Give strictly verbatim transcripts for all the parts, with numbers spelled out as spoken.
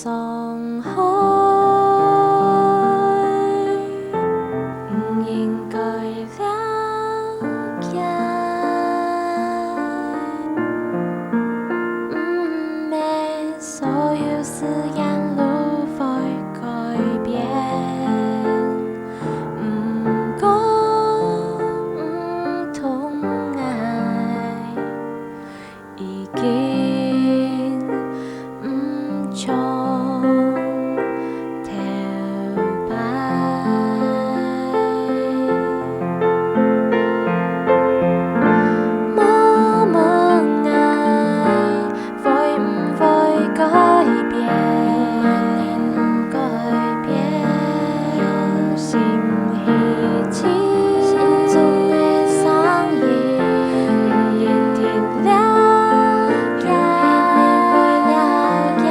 傷害，毋應該了解。毋係所有事情都會改變，毋過毋同𠊎 已經毋像頭擺。問問𠊎會毋會改變？改變。用心去聽心中个聲音，一定了解，一定會了解。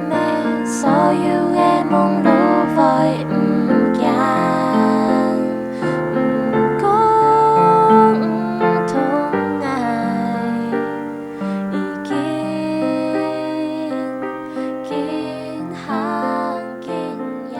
毋係所有个夢都會毋見，毋過毋同𠊎 已經緊行緊遠。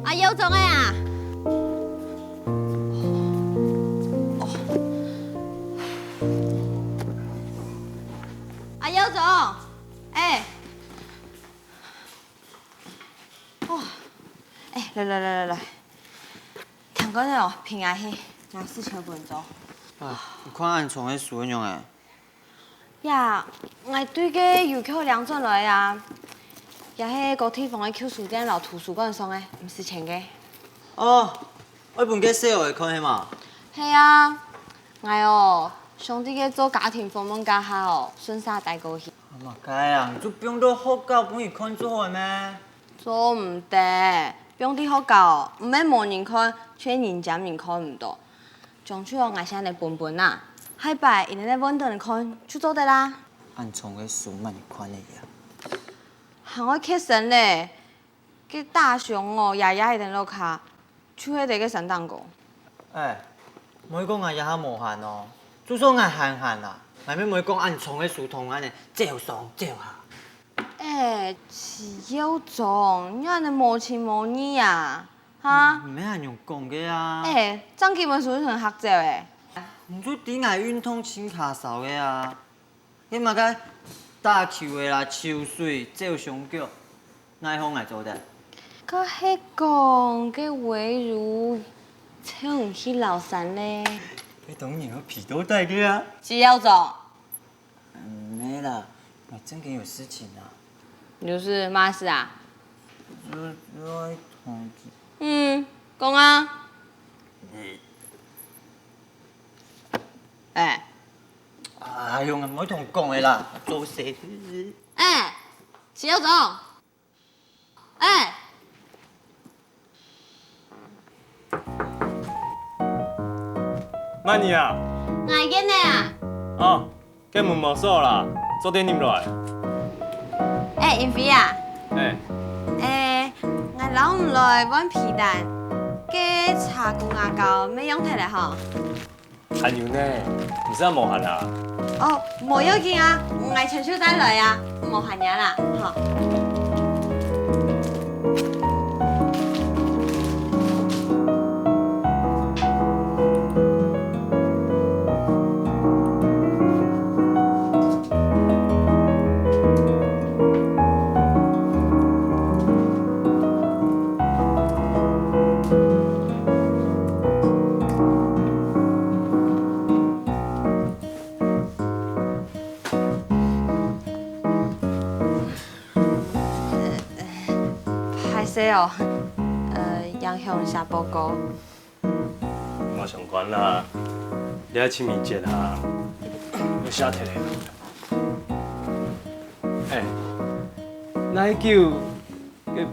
啊，有種个啊！啊，有種！欸！哎，來來來來來，聽講哦，平安去，拿四千分鐘。啊，你看恁重个書仰仔？呀，𠊎對个郵局領轉來啊，也係該地方个舊書店摎圖書館送个，毋使錢个。哦，愛分該細人仔看係無？係啊，𠊎哦，想在該做家庭訪問該下哦，順續帶過去。麼个啊，你就放到學校分佢看就好咩？ 做毋得，放在學校，毋係無人看，就係人尖人看毋著。將就𠊎先來分分啊，下擺佢等來問等看就做得啦。恁重个書麼人看得啊？還愛𢯭身咧，該大雄哦，爺爺佢等屋下，就係在該山頂高。哎，莫講𠊎這下無閒哦，就算𠊎閒閒啊，𠊎乜毋會講恁重个書同恁仔照上照下。 哎，徐耀宗，你恁仔無情無義啊？哈？毋係恁樣講个啊。哎，正經本書就同你嚇走欸。你就知𠊎運動盡較少个啊。該麼个打球个啦、泅水、照相腳，哪項𠊎做得？該係講該圍爐湊毋起老三咧。該當然有皮帶个啊。徐耀宗， 毋係啦，𠊎正經有事情啊。有事麼事啊？就就愛同，嗯，講啊。哎，哎喲，𠊎毋會同你講个啦，做事。哎，徐耀宗， 哎，曼妮啊！𠊎見你啊！哦，該門無鎖啦，做得入來。哎，英菲啊！哎，哎，𠊎摎你來換被單，該茶鈷牙膏乜用忒了吼。 還有呢，你這下無閒啊？哦，無要緊啊，𠊎全手帶來啊，無閒了啦，吼。 歹勢哦，呃，影響寫報告。無相關啦，這清明節啊，愛寫忒个。哎，哪久該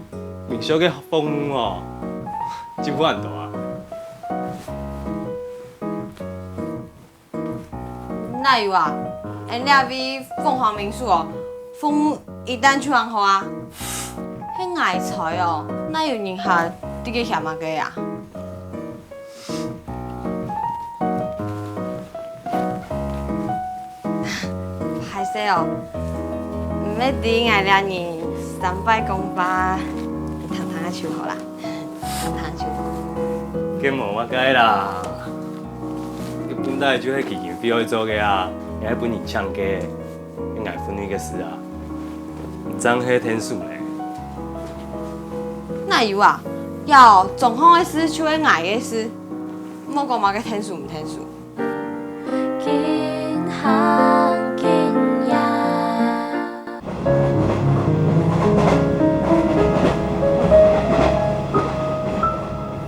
民宿个服務哦，進步恁多啊？ 哪有啊？𠊎這位鳳凰民宿哦，服務一旦就恁好啊。係𠊎在哦，哪有人客在該歇麼个啊？歹勢哦，毋係知𠊎這人三擺講話，聽聽仔就好啦。 該無麼个啦，該本來就係基金會愛做个啊，也係分人請假，係𠊎分內个事啊，毋正係𢯭手咧。哪有啊？有，總行个事就係𠊎个事，莫講麼个𢯭手毋𢯭手。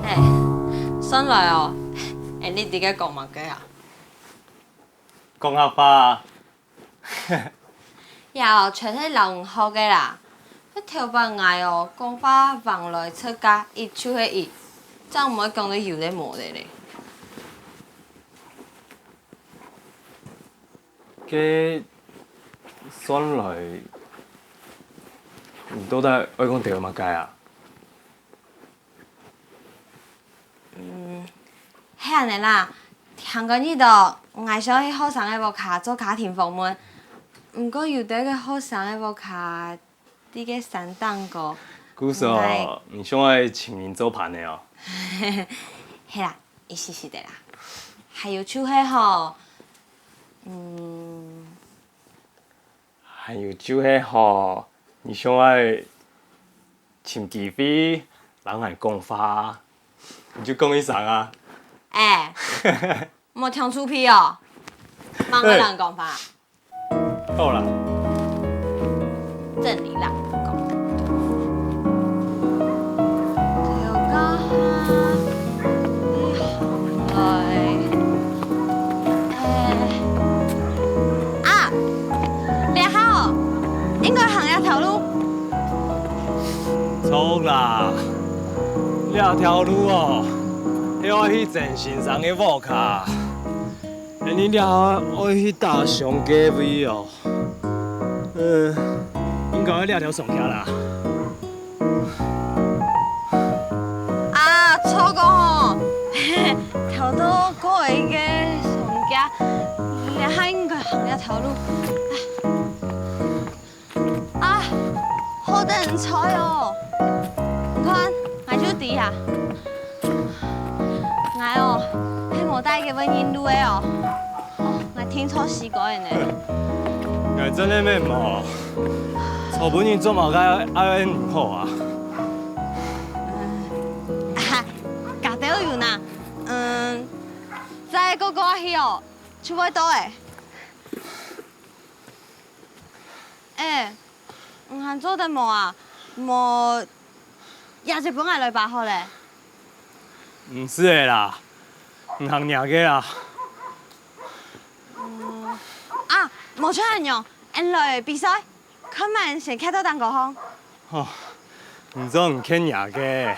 哎，算來哦，𠊎這下在該講麼个啊？講客話啊。這全係摎你學个啦。該頭擺𠊎哦，講話橫來直趜，一就係一，正毋會講到有个無个咧。 該算來，你到底愛講兜麼个啊？嗯，係恁仔啦，聽講你兜𠊎想去學生个屋下做家庭訪問，毋過有兜个學生个屋下 在該山頂高。故所，你想愛尋人做伴仔哦？係啦，一時時个啦。還有就係吼，嗯，還有就係吼，你想愛尋機會摎𠊎講話，你就講一聲啊。哎，莫聽臭屁哦！麼人摎你講話？好啦。真理啦，講。 來，欸，啊，這下哦，應該行這條路。著啦，這條路哦，係愛去曾先生个屋下。恁呢這下愛去打上街位哦。 呃，應該這條上街啦。啊，著个吼，頭拄過一个上街，這下應該行這條路。啊，好得人在哦！你看，𠊎就知啊。 𠊎哦，係無帶該份認路个哦。哦，𠊎定著死該个呢。𠊎真个乜無，昨晡日做麼个愛恁毋好啊？啊，假兜有哪，嗯，再過過去哦，就會到欸。 欸，你還做得無啊？無，這就分𠊎來吧好了。毋使个啦，你行若个啊。嗯，啊，無就恁樣，𠊎來比賽，看麼人先徛到頂高項。哦，你做毋徛若个，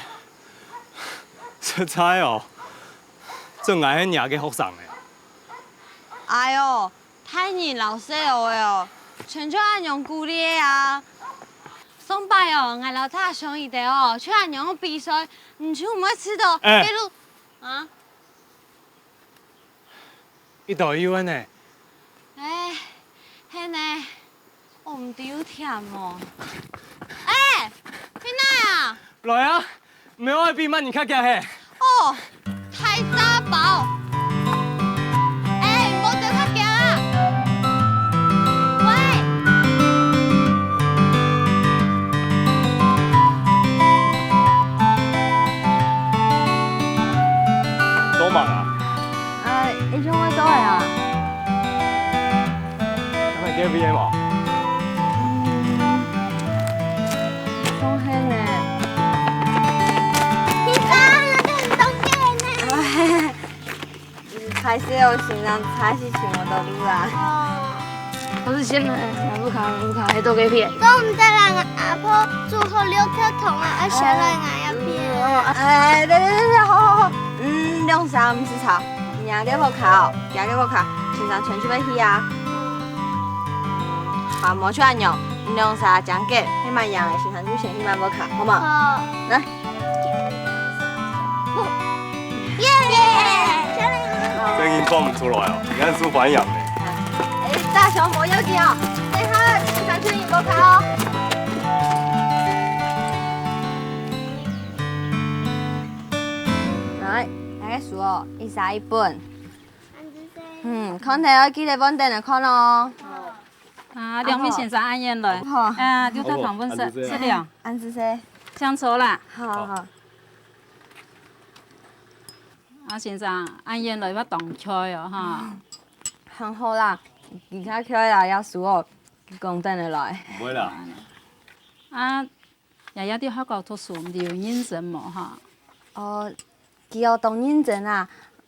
實在哦，做𠊎係若个學生呢。哎喲， 大人摎細路仔哦，全就恁樣鼓勵个啊！上擺哦，𠊎摎大雄佢兜哦，就恁樣比賽，你就毋會試著欸，該路啊？一到一問呢？欸，係呢，我毋知有忝無？欸，去哪啊？來啊！ 毋係愛比麼人較遽係？哦，大沙包！欸，莫走較遽啊！喂！做麼个啊？啊，一種愛做个啊。 該个V M哦。嗯，當然呢。你看，那個很中間呢。嗯，歹勢哦，先生，差一息尋無到路啦。哦。可是現在，我不看，我不看，還都給騙。都毋得啦，阿婆煮好六條蟲啊，愛先來𠊎這片。哎，對對對對，好好好，嗯，兩儕毋使吵。 若个屋下哦，厥个屋下，先生全就會去啊。好，無就恁樣，你兩儕爭个，係麼人贏个，先生就先去麼屋下，好無？好。來。耶！這人講毋出來哦，你看是反應呢。哎，大雄無要緊哦，等下先生去你屋下哦。來，來个書哦，一儕一本。 嗯，看忒愛記得換等來看哦。啊，兩位先生恁遠來。好。啊，有帶糖分食，好無？食了。恁仔細。請坐啦。好，好。啊，先生，恁遠來，𠊎當𤸁哦，哈。還好啦，你較𤸁啦，也輸哦，講等來。毋會啦。啊， 爺爺在學校讀書，你有認真無哈？哦，佢哦當認真啊，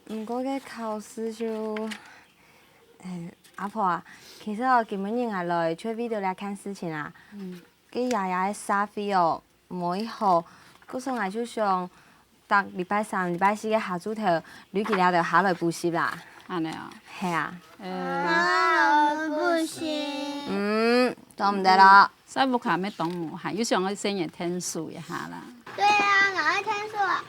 毋過該考試就，欸，阿婆啊，其實哦，今晡日𠊎來就為著這件事情啊。嗯。該爺爺个社會哦，無幾好，故所𠊎就想，逐禮拜三、禮拜四个下晝頭，留佢這兜下來補習啦。恁仔啊？係啊。呃。啊，補習。嗯，做毋得咯。 在屋下乜當無閒，又想愛細人𢯭手一下啦。對啊，𠊎愛𢯭手啊。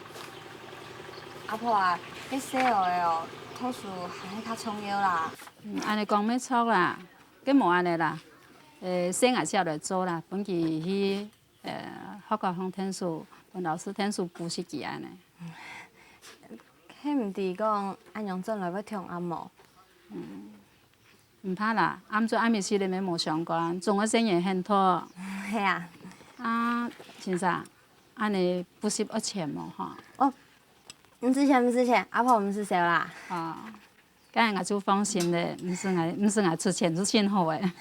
阿婆啊，該細人仔哦，讀書還係較重要啦。嗯，恁仔講乜著啦，該無恁仔啦，呃，細人仔先來做啦，分佢去，呃，學校項𢯭手，分老師𢯭手補習佢恁仔。係毋知講恁樣轉來會痛暗無？嗯。 毋怕啦，暗做暗暝時你乜無相干，總愛細人𢯭讀。係啊。啊，先生，恁呢補習愛錢無吼？哦，毋使錢，毋使錢，阿婆毋使愁啦。哦，該𠊎就放心咧，毋使𠊎，毋使𠊎出錢就盡好咧。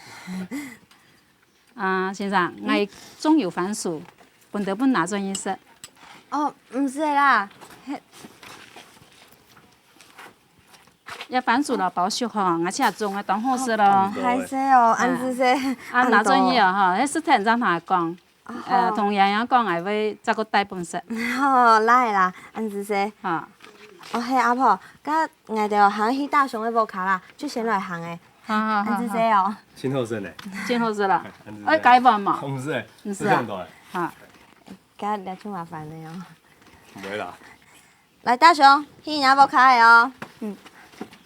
啊，先生，𠊎種有番薯，分得分拿轉去食。哦，毋使啦，該 這番薯摎包粟吼，𠊎自家種个，當好食咯。嗯，歹勢哦，恁仔細。啊，拿轉去哦吼，該食忒正同𠊎講，呃，同爺爺講，𠊎會再過帶分食。好，來啦，恁仔細。哈。哦，嘿，阿婆，該𠊎兜行去大雄个屋下啦，就先來行欸。好好好。恁仔細哦。真好食呢。真好食啦。恁仔細。愛改飯無？毋使欸，毋使啊。食恁多欸。哈。該這就麻煩了哦。毋會啦。 來，大雄，去人家屋下个哦。嗯。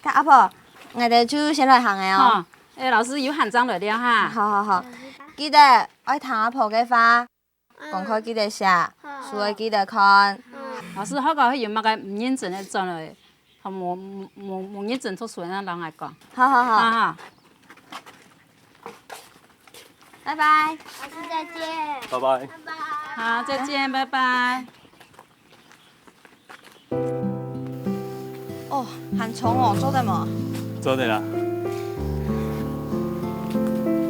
該阿婆，𠊎兜就先來行个哦。好，欸，老師有閒正來尞哈。好好好，記得愛聽阿婆个話，功課記得寫，書愛記得看。老師，學校係有麼个毋認真个轉來，好無無無認真讀書个，摎𠊎講。好好好。哈哈。拜拜。老師再見。拜拜。拜拜。好，再見，拜拜。 哦，還重哦，做得無？做得啦。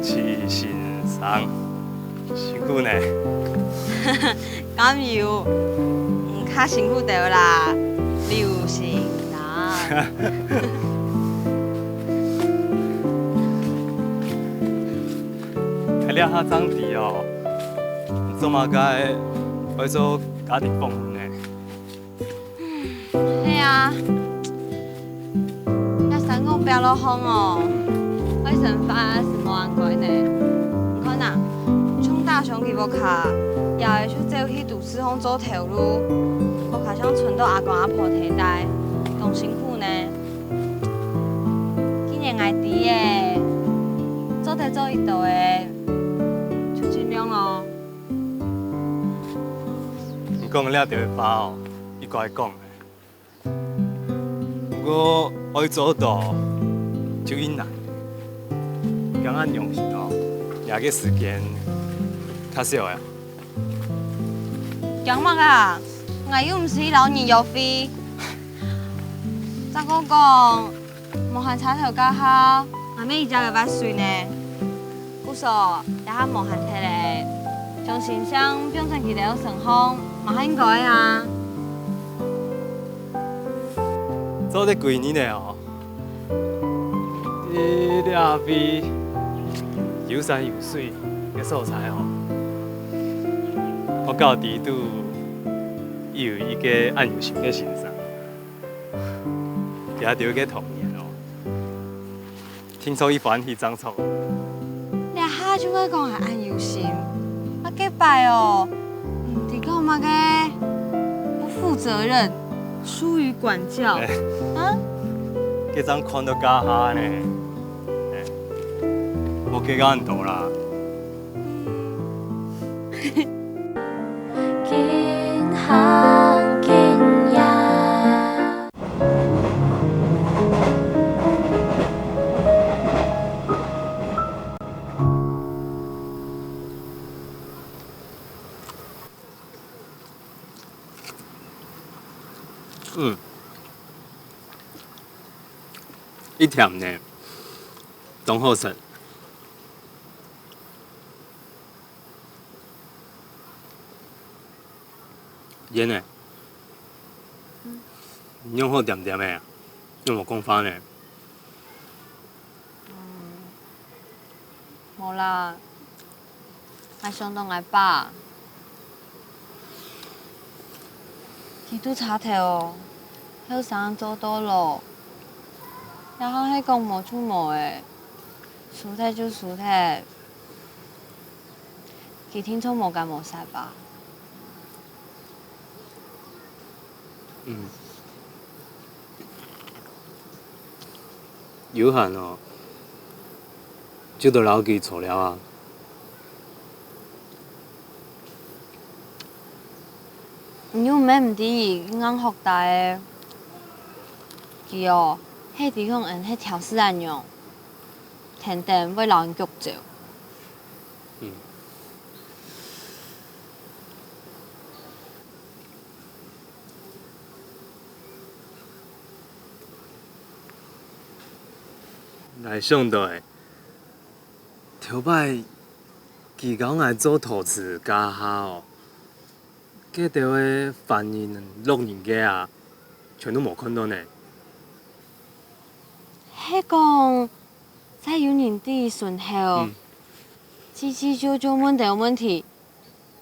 徐先生，辛苦呢。敢有？你較辛苦兜啦，劉先生。這下正知哦，你做麼个愛做家庭訪問呢？ 係啊，這山高壁落項哦，愛生活係無恁該呢。你看啊，像大雄佢屋下，爺哀就走去都市項做頭路，屋下正伸到阿公阿婆替代，當辛苦呢。既然𠊎知咧，做得做得到个，就盡量咯。 你講這兜話哦，一個愛講个。毋過愛做到就已難。驚恁樣形哦，這个時間較少啊。驚麼个啊？𠊎又毋使摎你約會。再過講， 無閒車頭該下，𠊎乜一隻个活水呢。故所，這下無閒忒咧，將先生放轉佢兜身項，嘛還應該啊。做得幾年咧哦，在這位有山有水个所在哦，我到底都有一個恁有心个先生。 這兜个童年哦，定著一歡喜正著。這下就會講𠊎恁有心，啊，該擺哦，毋知講麼个，不負責任，疏於管教，欸，啊？該正看到該下呢，欸，無該恁多啦。 緊行緊遠。嗯，一甜呢，當好食。 煙呢？仰好恬恬仔啊？仰無講話呢？無啦，𠊎想到𠊎爸。佢都差頭，後生做到老，這下係講無就無欸，輸忒就輸忒。 佢定著無結無煞吧？嗯。有閒哦，就多摎佢坐尞啊。你又毋係毋知佢仰學大个。佢哦，係知講𠊎係挑事恁樣，天天會摎人逐走。 嗯。𠊎想到欸，頭擺佢教𠊎做陶瓷該下哦，該兜个犯人、落人个啊，全都無看到呢。係講，在有人知个時候，嗯。吱吱啾啾問兜問題，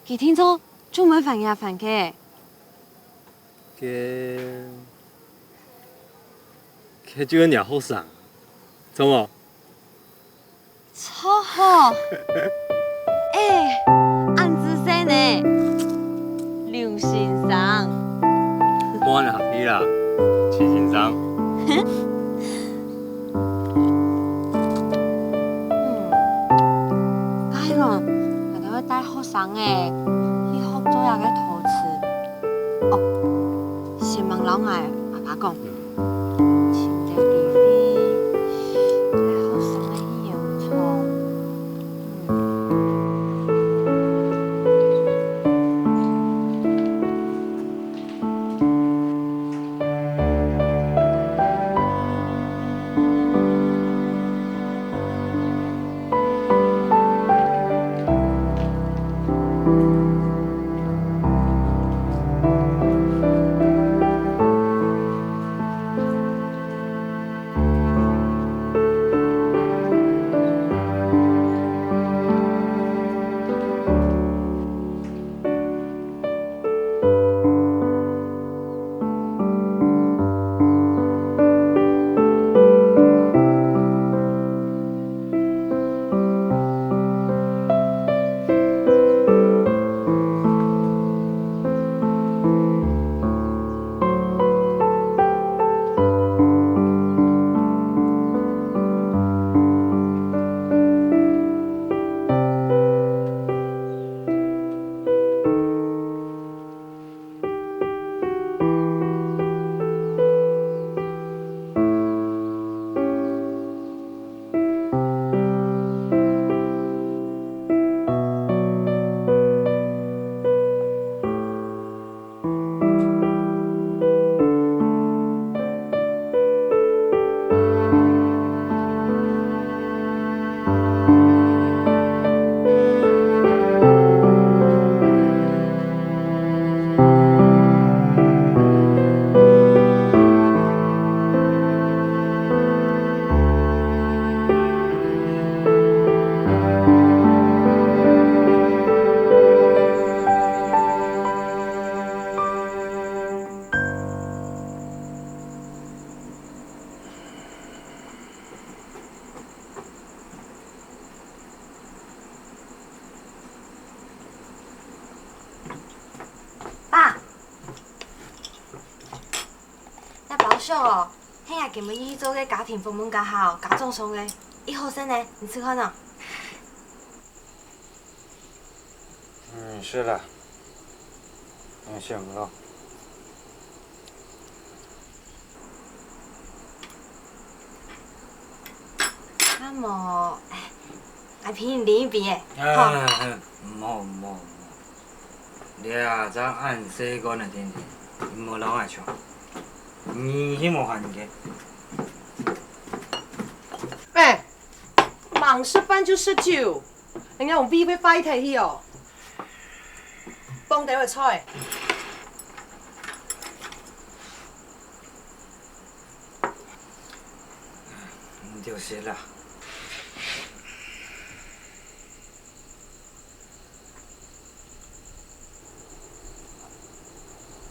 佢定著就毋會煩呀煩个。 該，該就係若學生，著無？著吼！欸，恁仔細呢，劉先生。無恁客氣啦，徐先生。嗯，該咯，𠊎兜愛帶學生仔去學做這个陶瓷。 哦，先吂摎𠊎阿爸講，尋兜機會，帶學生仔去窯廠。爸，這包燒哦，係𠊎今晡日去做个家庭訪問該下哦，家長送个，已好食呢，你試看啊。 嗯，係啦。嗯，先毋囉。啊無，𠊎陪你啉一杯仔，好。哎，毋好，毋好，毋好。這正恁細罐个甜甜，你莫摎𠊎搶。你係無閒个。哎，吂食飯就食酒。 人家用胃會壞忒去哦。放兜仔菜。你就食啦。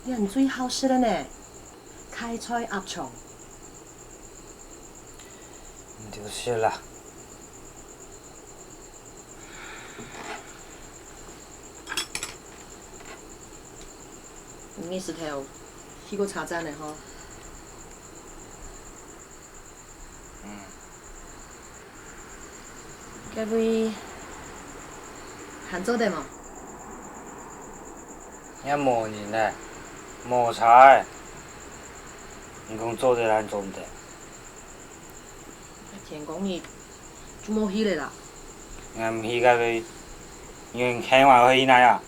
這你最好食了呢，開菜鴨腸。你就食啦。你个時頭去過車站了吼？ 嗯。該位還做得無？也無人呢，無車仔。你講做得還做毋得？天光日就無去了啦。𠊎毋去該位，有人牽𠊎去哪啊？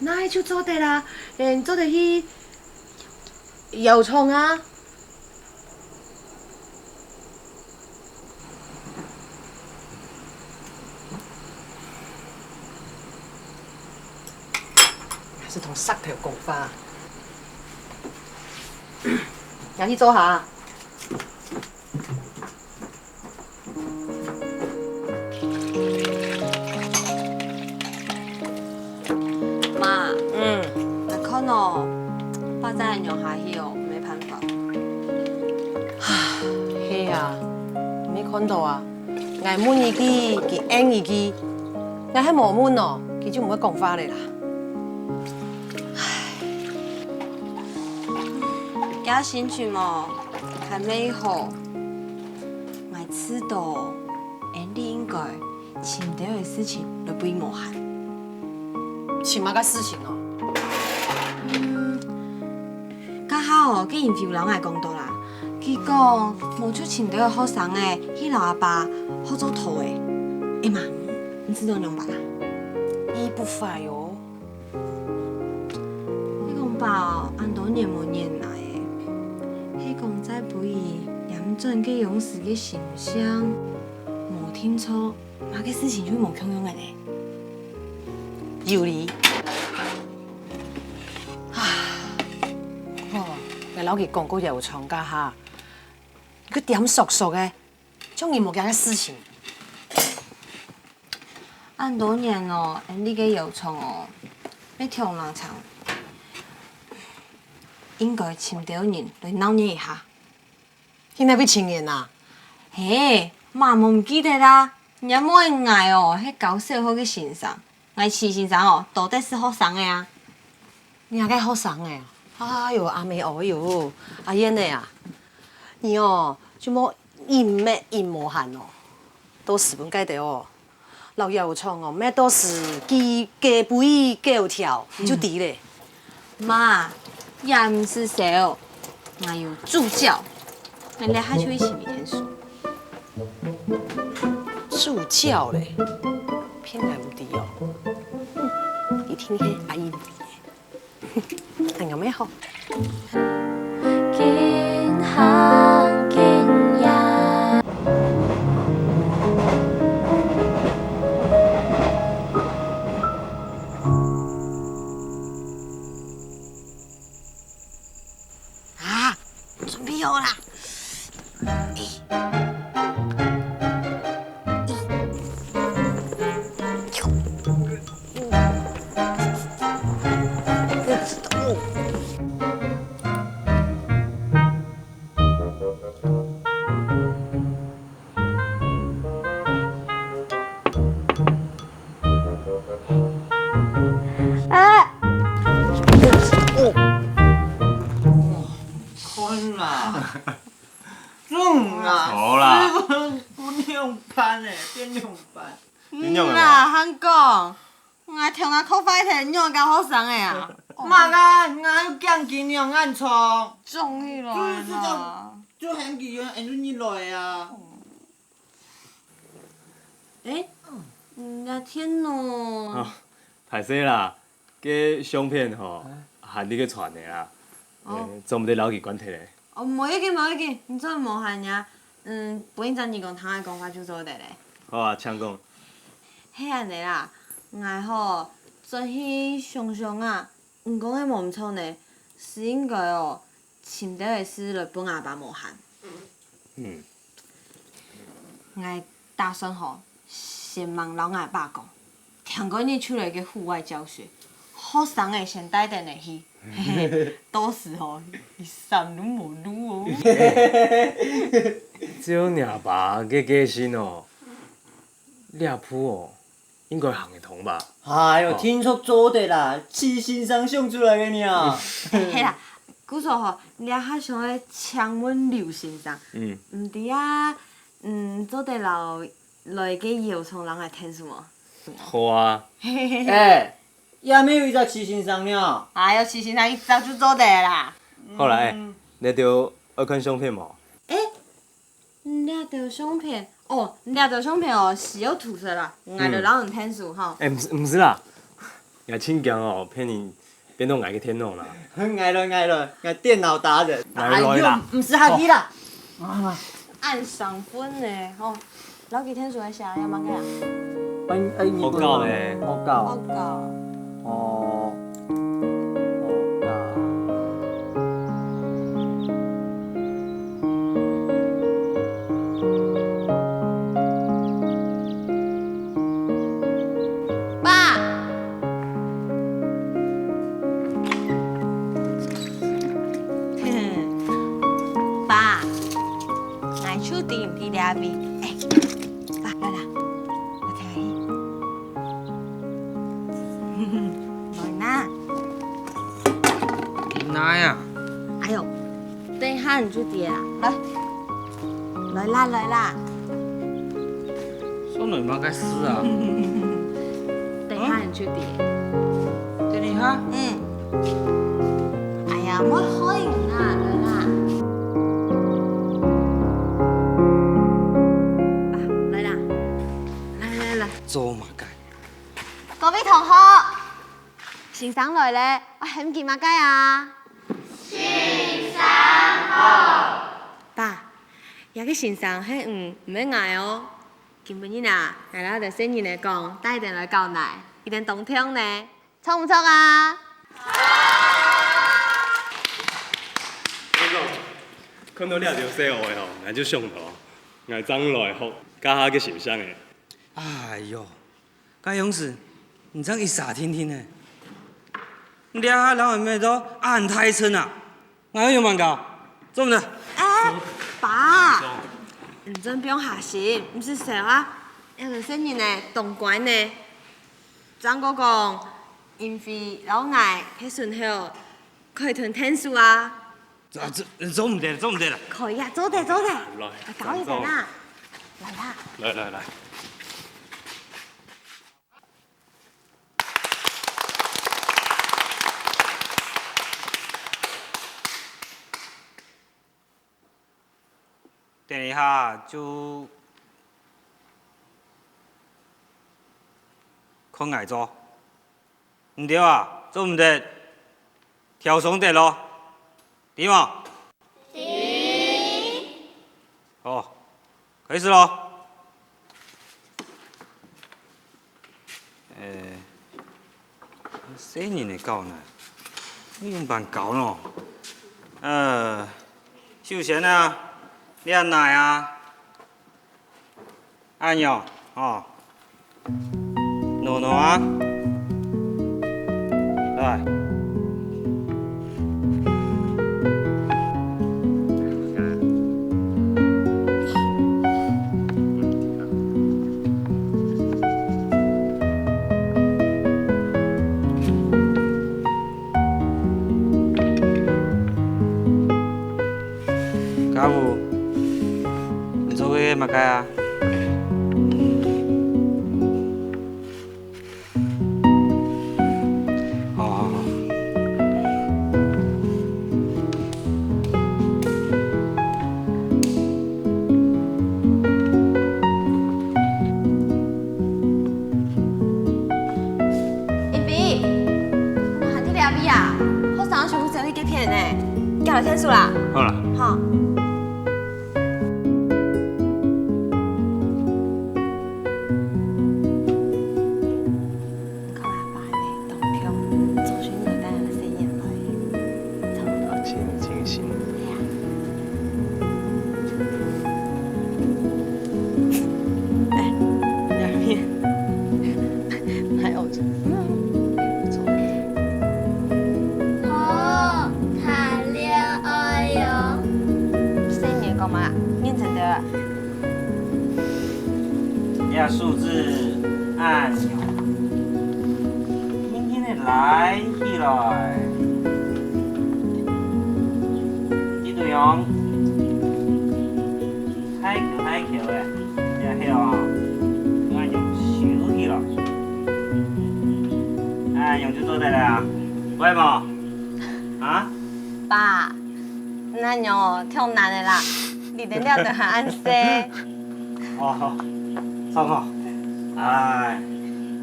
哪就做得啦，嗯，做得去窯廠啊。係同石頭講話。𠊎去做下。媽，嗯，𠊎看哦，爸再恁樣下去哦，無辦法。係啊，你看到啊？ 𠊎問一句，佢應一句；𠊎係無問哦，佢就毋會講話了啦。佢心情哦，還無好。𠊎知道，Andy應該尋兜个事情來分你無閒。尋麼个事情哦？嗯， 該下哦，該人就摎𠊎講到啦，佢講無就尋兜个學生仔去摎阿爸學做陶仔。欸媽，你知道仰般啊？一不快哦。你講爸哦，恁多年無聯絡咧，係講在分佢拈轉該央時个心傷，無定著麼个事情就無共樣个咧。有理。 啊，哦，𠊎摎佢講過姚昌該下，佢恬縮縮个，像人無該个事情。恁多年哦，Andy个姚昌哦，乜暢冷靜，應該尋兜人來鬧熱一下。 去哪位尋人啊？嘿，媽無毋記得啊，若妹𠊎哦，係教小學个先生，𠊎徐先生哦，都得係學生仔啊。你个學生仔啊？哎喲，阿姆哦喲，阿燕仔啊，你哦，就莫一日一無閒哦，到時分該兜哦， 摎姚昌哦，搣到時雞雞飛狗跳，就知咧。媽，也毋使愁，𠊎有助教，𠊎這下就去尋佢𢯭手。助教咧，騙𠊎毋知哦。哼，一定係阿英。 恁樣乜好。緊行緊呀！啊，準備好啦！ 哎！看啦，中啦，好啦。師傅，仰般呢？變仰般？你仰个無？嗯啦，還講，𠊎頭那殼壞忒，仰教學生仔啊？麼个？𠊎還有驚佢仰恁重。中去了就是這樣啦。就喊佢用，俺就你來啊。 欸，你个電腦。哦，歹勢啦，該相片吼，還在該傳个啦，哦。欸，做毋得摎佢關忒咧。哦，無要緊，無要緊，你做無閒呀。嗯，分一隻耳公聽个講話就做得咧。好啊，請講。係恁呢啦，𠊎吼，轉去想想啊，你講个無毋著呢，係應該哦， 尋兜个事來分阿爸無閒。嗯。𠊎打算吼，先吂摎𠊎爸講，聽過日出來个戶外教學，學生仔先帶等下去，嘿嘿，到時吼，佢閃都無路哦。照若爸个個性哦，這步哦， 應該行得通吧？哎喲，哦。定著做得啦，徐先生想出來个呢。係啦，故所吼，這下想愛請問劉先生，嗯。毋知啊，嗯，做得摎來个姚松摎𠊎𢯭手無？好啊。欸，也無有一隻徐先生呢。哎喲，徐先生一隻就做得啦。好啦，欸，嗯。你兜愛看相片無？欸， 這兜相片，哦，這兜相片哦，係愛塗色啦，𠊎來摎你𢯭手吼。欸，毋係，毋係啦，𠊎盡驚哦，變成，變到𠊎个電腦啦。𠊎來，𠊎來，𠊎電腦達人。𠊎來啦。哎喲，毋使客氣啦。啊，恁生份呢，吼，摎佢𢯭手个寫，愛麼个啊？哎，哎，你好搞呢。好搞。好搞。哦。阿咪，哎，爸，來啦，我聽你。來啦。你哪呀？哎喲，等一下你就知啦。來，來啦，來啦。送你麼个事啊？等一下你就知。等一下？嗯。 哎呀，莫害人啦，來啦。啊，來啦，來來來。做麼个？各位同學，先生來咧，愛喊佢麼个啊？先生好。爸，這个先生係你，毋係𠊎哦。今晡日啊，𠊎摎兜細人仔講，帶佢等來搞𠊎，佢等當暢呢。 著毋著啊？看到這兜細孲仔吼，𠊎就想到，𠊎正來學該下个先生仔。哎喲，該樣式，你正一儕定定仔。你這下摎𠊎搣到恁大陣啊！ 𠊎愛仰般搞？做毋得。哎，爸，你真放下心，毋使愁啊。這兜細人仔當乖呢。正過講，因為摎𠊎係孫仔，可以同𢯭手啊。做、做、做毋得，做毋得啦。可以啊，做得，做得。來，來，搞一點啊。來啦。來，來，來。 等一下就看𠊎做。毋著啊，做毋得，調上得咯，知無？知。好，開始咯。 呃，細人仔搞呢，愛仰般搞呢？呃，首先啊，你愛拿啊，恁樣，吼，挪挪啊，來。 家務，你做个麼个啊？ 好，好，好。英菲，你還在這位啊？學生全部走去該片呢，叫來𢯭手啦。好啦。好。 看阿爸呢，當暢，做事有帶个細人來，差不多。真精神。係啊。哎，兩面，還有這，嗯，不錯。好，談戀愛喲。細人講嘛，認真點啊。 這數字恁樣，輕輕仔拉起來，這對樣，大箍大箍仔，這係哦，恁樣收起來，恁樣就做得了啊，會無？啊？爸， 恁樣哦，忒難个啦，離等這兜還恁細。哦，著哦。哎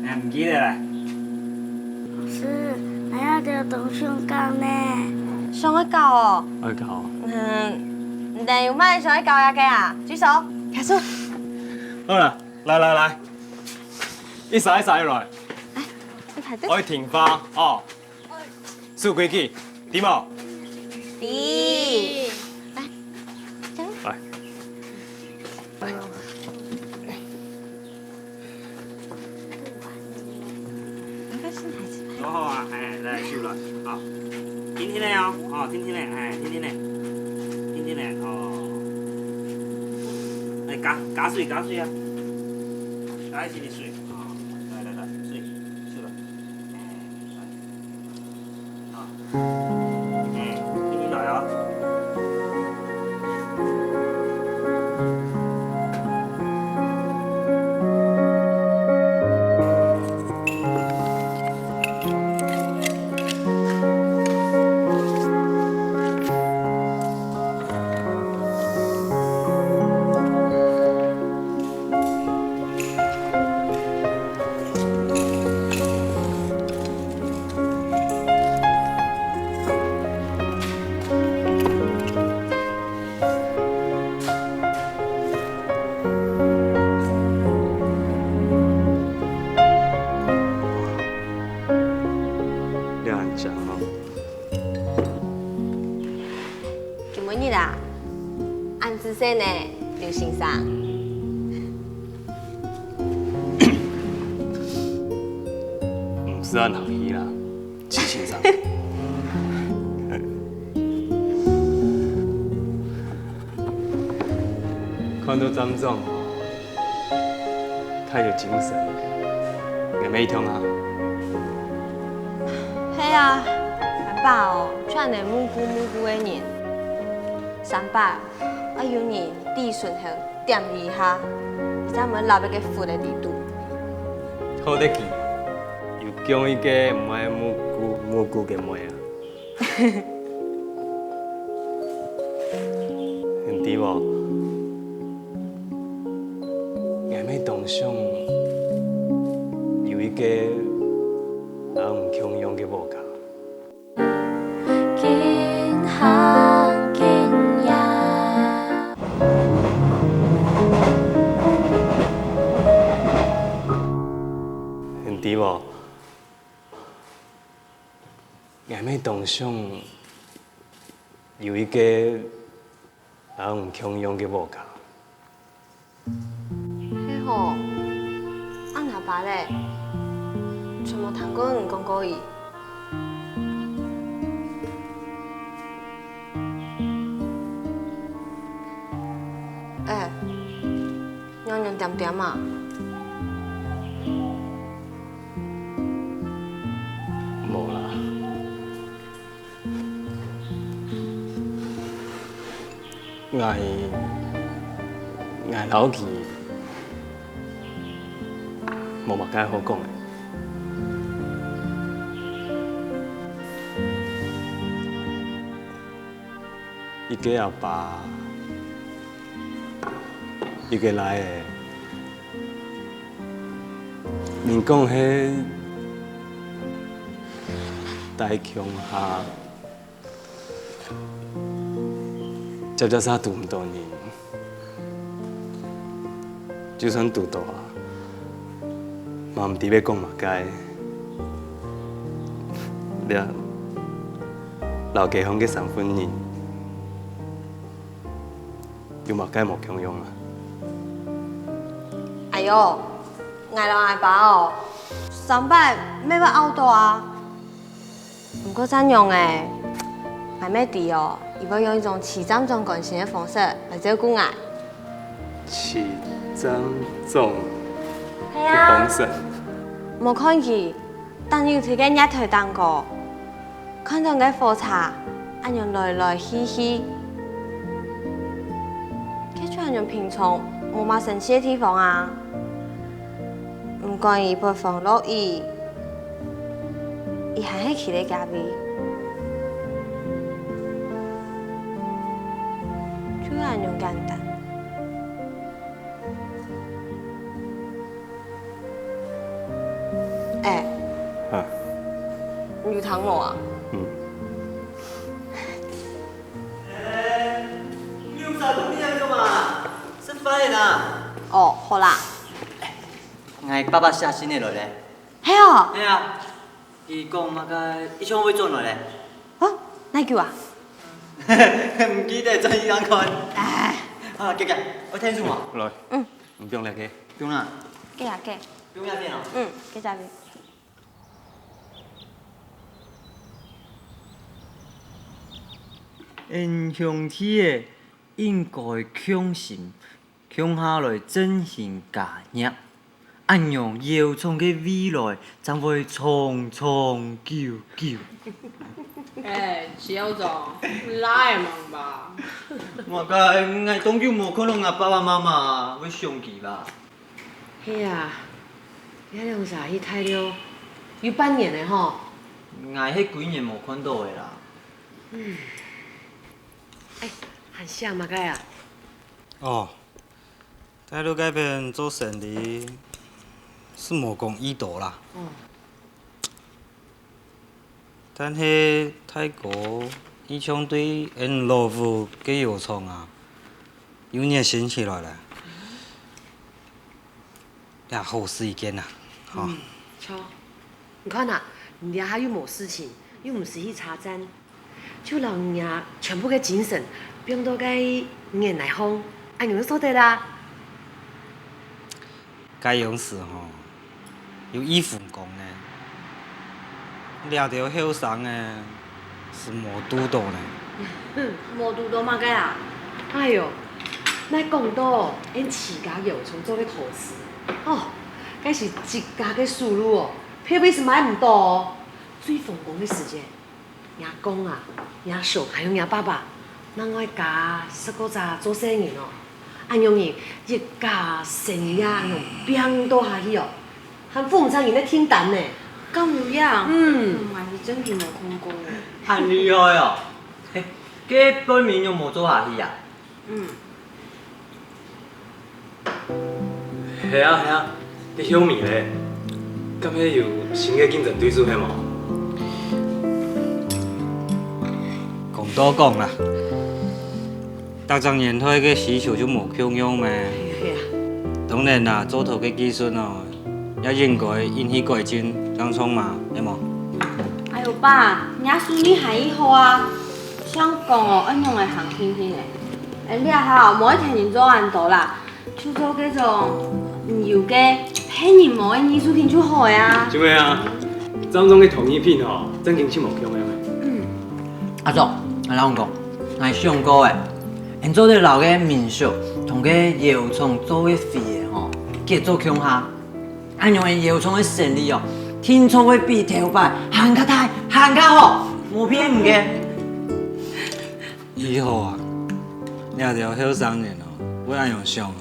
，𠊎毋記得了。老師，𠊎這兜當想搞呢。想愛搞哦？愛搞。嗯，你等有麼个想愛搞這个啊？舉手。舉手。好了，來來來，一儕一儕來。哎，你排隊。愛聽話哦。 守規矩，知無？知。來，來。來。好好啊，哎，來，收了，好。定定仔哦，哦，定定仔，哎，定定仔，定定仔，哦。哎，加，加水，加水啊！加一些水。啊，來，來，來，水，水了。啊，嗯，繼續來啊。你還講哦？今晡日啊，恁仔細呢，劉先生。毋使恁客氣啦，徐先生。看到站長， 較有精神。𠊎乜痛啊！係啊，阿爸哦，就恁呢目痀目痀个人，三擺愛有人在脣頭點一下，佢正毋會落在該窟个底肚。好得佢，又降一個毋愛目痀目痀个妹啊！ 你知無？𠊎乜當想有一個摎你共樣个屋下。緊行緊遠。你知無？ 𠊎乜當想有一個摎你共樣个屋下。係吼，恁阿爸咧，從無聽過你講過佢。欸，仰仰恬恬啊？ 無啦。𠊎，𠊎摎佢無麼个好講个。一個阿爸，一個倈仔， 人講係戴共下，輒輒儕堵毋著人。就算堵著啊，嘛毋知愛講麼个。這摎街項个三分人， 有麼个無共樣啊？哎喲，𠊎摎𠊎爸哦，三擺乜會拗著啊。毋過恁樣仔，𠊎乜知哦，佢會用一種徐站長關心个方式來照顧𠊎。徐站長个方式？係啊。無看佢，當有在該月台頂高， 看著該火車恁樣來來去去，佢就恁樣平常，無麼神奇个地方啊。毋管佢發風落雨，佢還係企在該位，就恁樣簡單。 欸，哈。你有聽無啊？嗯。欸，你有啥東西來做嘛？食飯了啦。哦，好啦。𠊎爸爸寫信仔來咧。係哦。係啊，佢講麼个一場會轉來咧。哦，哪久啊？毋記得，轉去看看。唉。啊，遽遽，𠊎𢯭手嘛。來。嗯。 毋用了，該。用啦。該啊，該。用這片哦。嗯，該隻片。𫣆兄弟仔應該共心，共下來振興家業，恁樣窯廠个未來正會長長久久。哎，小張，你拉也忙吧？麼个？𠊎當久無看到𠊎爸爸媽媽，會想佢吧？係啊，這兩儕去大陸有半年了吼。𠊎係幾年無看到个啦。嗯。哎，還想麼个啊？哦， 大陸該片做生理係無講異多啦。哦。但係大哥一向對𠊎老屋个窯廠啊，有熱心起來了。也好事一件啊，吼。嗯，著。你看啊，你這下又無事情，又毋使去車站， 就摎你啊全部个精神放到該園內項，恁樣就做得啦。該樣時吼，有義父講呢，這兜後生个係無堵到呢。無堵到麼个啊？哎喲，莫講到𠊎自家窯廠做个陶瓷，哦，該係自家个手路哦，別位係買毋到哦。最風光个時節， 若公啊，若嫂還有若爸爸，另外加十過隻做生人哦。恁樣人一家生意啊，恁樣拚到下去哦，還赴毋出人个訂單呢。敢有影？嗯。嗯，𠊎係真經無看過呢。恁厲害哦！嘿，該半年仰無做下去啊？ 嗯。係啊，係啊，你休眠咧，敢係有新个競爭對手係無？講到講啦，逐隻年代个需求就無共樣咩。係啊，係啊。當然啦，做陶个技術哦， 也應該引起改進，正創嘛，係無？哎喲，爸，若手藝還異好啊，想講哦，愛仰仔行定定呢？𠊎這下無愛同人做恁多啦，就做該種毋有个、別人無个藝術品就好个啊。就係啊，正創个陶藝品吼，正經盡無共樣个。嗯。阿叔，𠊎摎你講，𠊎想過誒，𠊎做得摎該民宿同該窯廠做个會誒吼，結做共下。 恁樣个窯廠个生理哦，定著會比頭擺還較大、還較好，無騙你个。以後啊，這兜後生人哦，會恁樣想哦，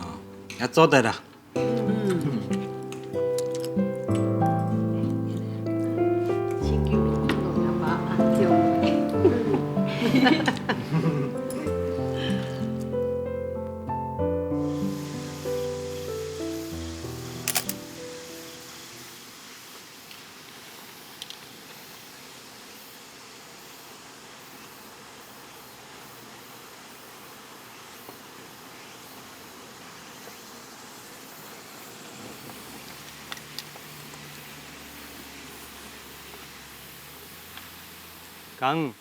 也做得啦。嗯。講。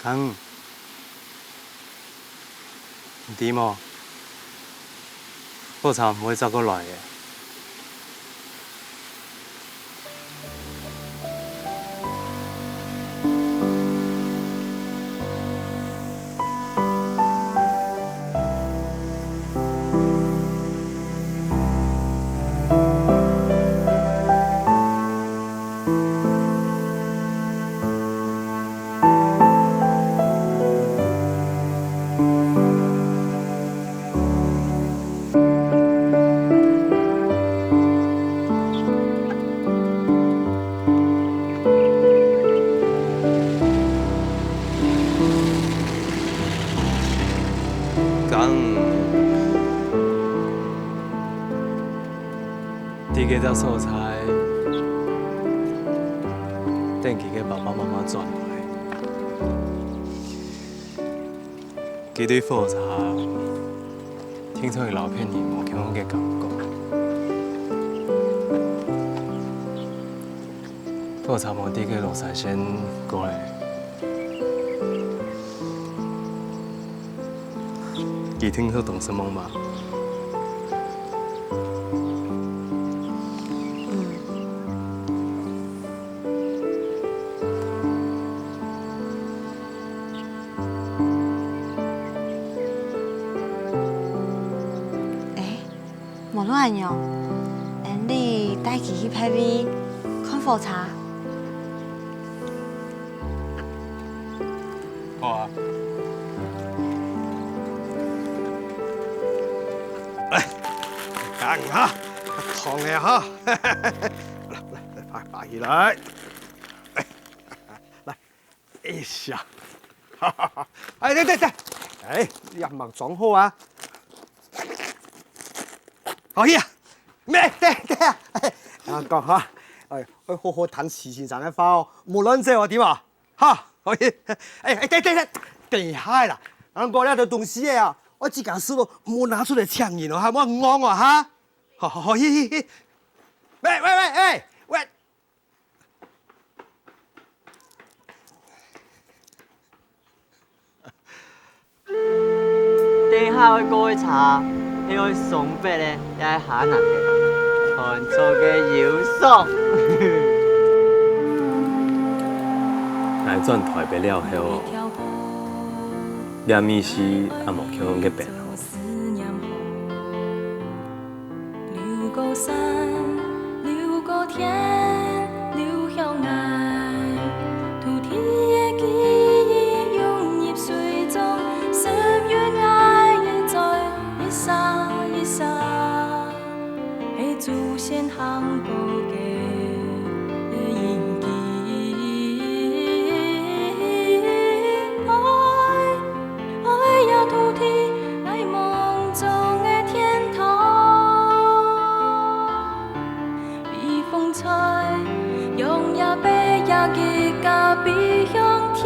康，你知無？火車毋會再過來个。 講，在該隻所在，等佢个爸爸媽媽轉來。 佢對火車定著有摎別人無共樣个感覺。火車無在該落山線過咧，佢定著當失望吧？若恁樣，𠊎俚帶佢去別位看火車。好啊。來，等哈，燙个哈。來，來，來，爬，爬起來。來，來。 哎呀，哎，等等等，哎，你也吂裝好啊？好去啊，咩？等等啊，哎，啊，講哈，哎，愛好好聽徐先生个話哦，莫亂走哦，知無？哈，好去，哎哎，等等等，等一下啦，人講這兜東西个啊，愛自家收咯，莫拿出來請人哦，哈，莫戇哦，哈，好好好，去去去，喂喂喂，哎喂。 等下愛過个車，係愛雙北个，也係下南个，看著个有爽。來轉台北了後，這味緒也無共樣个變化。 流過山，流過天，流向𠊎。土地个記憶湧入水中，十月𠊎也在一閃一閃，係祖先行過个印記。愛，愛這土地，𠊎夢 中个天堂。微風吹，揚這北野个咖啡香甜。